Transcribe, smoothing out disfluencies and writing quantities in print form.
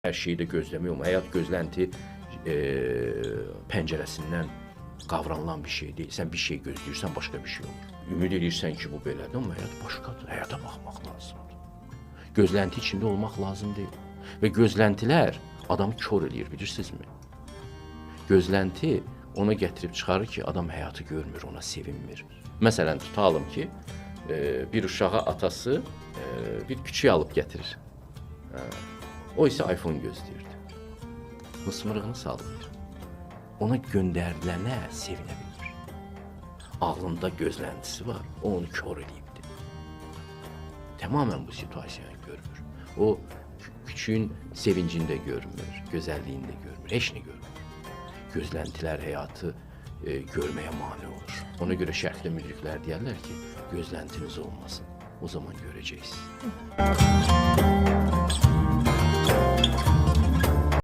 Hər şeyi də gözləmək olmur. Həyat gözlənti pəncərəsindən qavranılan bir şey deyil. Sən bir şey gözləyirsən, başqa bir şey olur. Ümid edirsən ki, bu belədir, amma həyat başqadır. Həyata baxmaq lazımdır. Gözlənti içində olmaq lazım deyil. Və gözləntilər adamı kor eləyir, bilirsinizmi? Gözlənti ona gətirib çıxarır ki, adam həyatı görmür, ona sevinmir. Məsələn, tutalım ki, bir uşağa atası bir küçük alıb gətirir. O isə iPhone gözləyirdi. Mısmırığını sallayır. Ona göndərilənə sevinə bilmir. Ağlında gözləntisi var, o onu kor eləyibdi. Tamamilə bu situasiyanı görmür. O küçüyün sevincini də görmür, gözəlliyini də görmür, heç nə görmür. Gözləntilər həyatı görməyə mane olur. Ona görə şərqdə müdriklər deyərlər ki, gözləntiniz olmasın. O zaman görəcəksiniz.